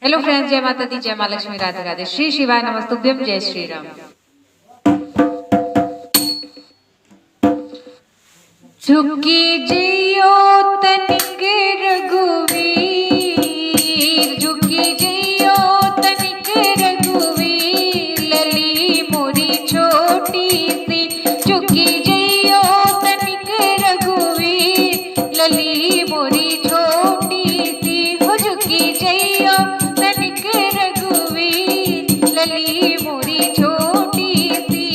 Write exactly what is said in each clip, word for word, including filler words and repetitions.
Hello friends, जय माता दी, जय माँ लक्ष्मी, राधे राधे, श्री शिवाय नमस्तुभ्यम, जय श्री राम। झुकी जइयो तनिक रघुवीर, झुकी जइयो तनिक रघुवीर, लली मोरी छोटी सी। झुकी जइयो तनिक रघुवीर, लली मोरी छोटी सी। हो झुकी जइयो तनिक रघुवीर, लली मोरी छोटी सी।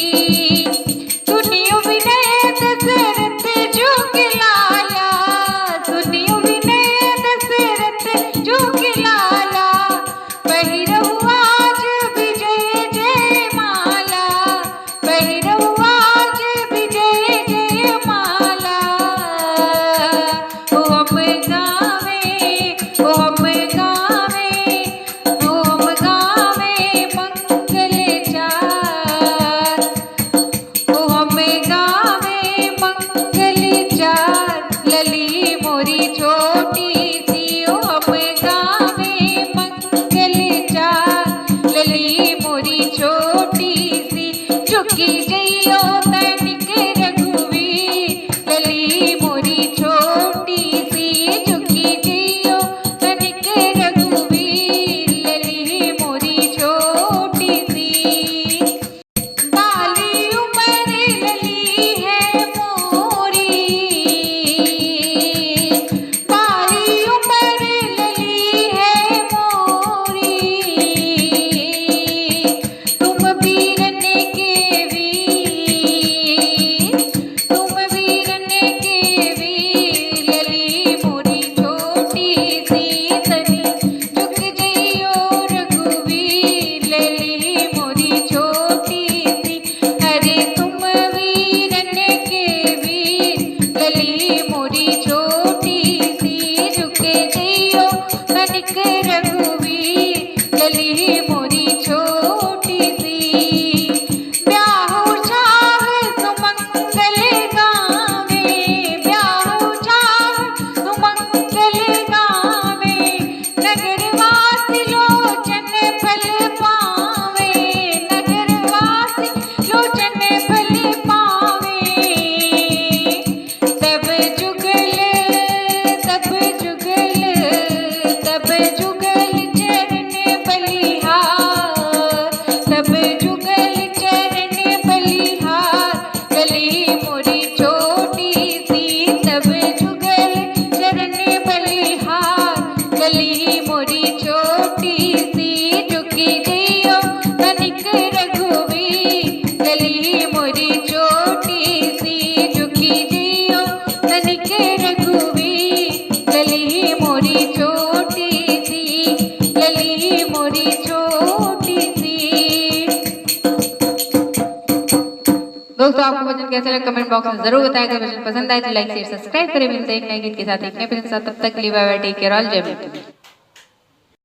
सुनियो विनय दशरथ जुग लाला, सुनियो विनय दशरथ जुग लाला, पहिरहु आज विजय जयमाला, पहिरहु आज विजय जयमाला। ओ हम गावे, ओ हम गावे, ओ हम गावे मंगल चार। ओ हम गावे मंगल चार, लली मोरी छोटी सी। ओ हम गावे मंगल चार, लली मोरी छोटी सी। झुकी जइयो तनिक रघुवीर, लली मोरी छोटी सी। झुकी जइयो तनिक रघुवीर, लली मोरी छोटी सी। बाली उमर लली है मोरी, बाली उमर लली है मोरी। तुम वीरन के वीर, तुम वीरन के वीर, लली मोरी छोटी सी। तनी झुक जइयो रघुवीर, लली मोरी छोटी सी। अरे तुम वीरन के वीर, लली मोरी छोटी सी। झुक जइयो तनिक रघुवीर, लली मोरी छोटी सी। ब्याहु चाह सुमंगल गावे, ब्याहु चाह सुमंगल गावे, नगरवासी लोचन फल पावे, नगरवासी लोचन फल पावे। तब जुगल, तब जुगल, तब जुगल चरण बलिहार, तब जुगल चरण बलिहार, लली मोरी छोटी सी। तब जुगल चरण बलिहार, लली मोरी छोटी सी। झुकी जइयो तनिक रघुवीर, लली मोरी छोटी सी। झुकी जइयो तनिक रघुवीर, लली मोरी छोटी सी, लली मोरी छोटी सी। दोस्तों, आपको भजन कैसा लगा, comment box में जरूर बताएगा। भजन पसंद आए तो like, share, subscribe करें। मिलते हैं एक नए गीत के साथ, एक नए भजन के साथ। तब तक के लिए bye bye, take care all, जय माता दी।